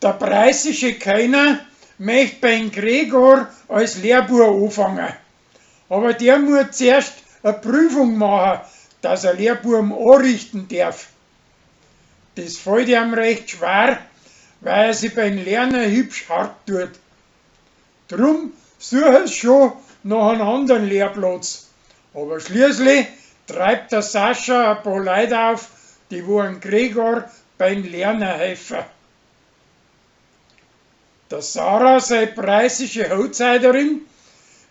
Der preißische Kellner möcht beim Gregor als Lehrbuam ofange, aber der muat zerst a Prüfung mache, dass er Lehrbuam orichten derf. Des fällt eam recht schwar, weil er si beim Lerner hübsch hart tuat. Drum suchen's scho nach an andern Lehrplatz. Aber schließlich treibt der Sascha a paar Leit auf, die wo an Gregor beim Lerner helfe. Der Sarah, sei preißische Hochzeiterin,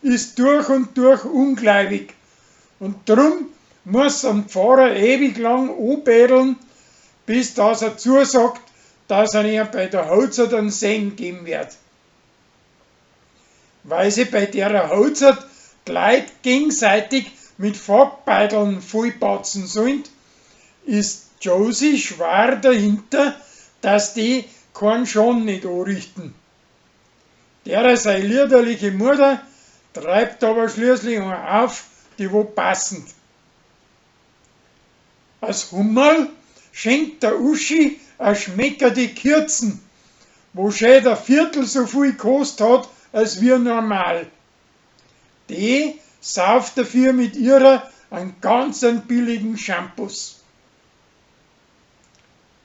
ist durch und durch ungläubig und drum muss am Pfarrer ewig lang anbetteln, bis dass er zusagt, dass er ihr bei der Hochzeit einen Segen geben wird. Weil sie bei der Hochzeit die Leut gegenseitig mit Farbbeideln vollpatzen sollen, ist Josie schwar dahinter, dass die keinen Schaden nicht anrichten. Derer sei liederliche Mutter treibt aber schließlich eine auf, die wo passend. Als Hummerl schenkt der Uschi a schmeckerte Kirzen, wo schön a Viertel so viel kost hat als wir normal. Die sauft dafür mit ihrer einen ganz billigen Shampoos.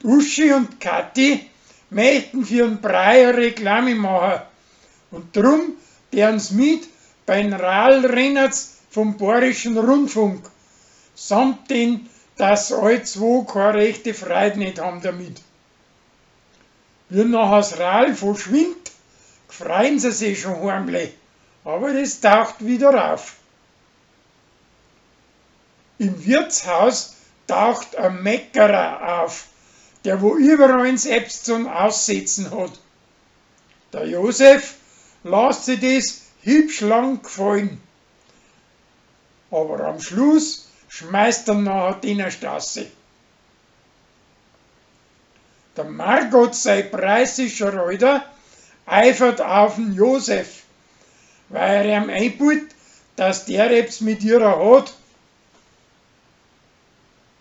Uschi und Kathi möchten für den Brei a Reklame machen und drum deren's mit beim Radlrennerts vom Bayerischen Rundfunk, samt den, dass all zwo keine rechte Freud nicht haben damit. Wie nachher das Radl verschwindet, freuen sie sich schon heimlich, aber das taucht wieder auf. Im Wirtshaus taucht ein Meckerer auf, der wo überall ins Ebst zum Aussetzen hat. Der Josef lässt sich das hübsch lang gefallen. Aber am Schluss schmeißt er nachher den Straße. Der Margot sei preißischer Alter eifert auf den Josef, weil er ihm einbildet, dass der etwas mit ihrer hat.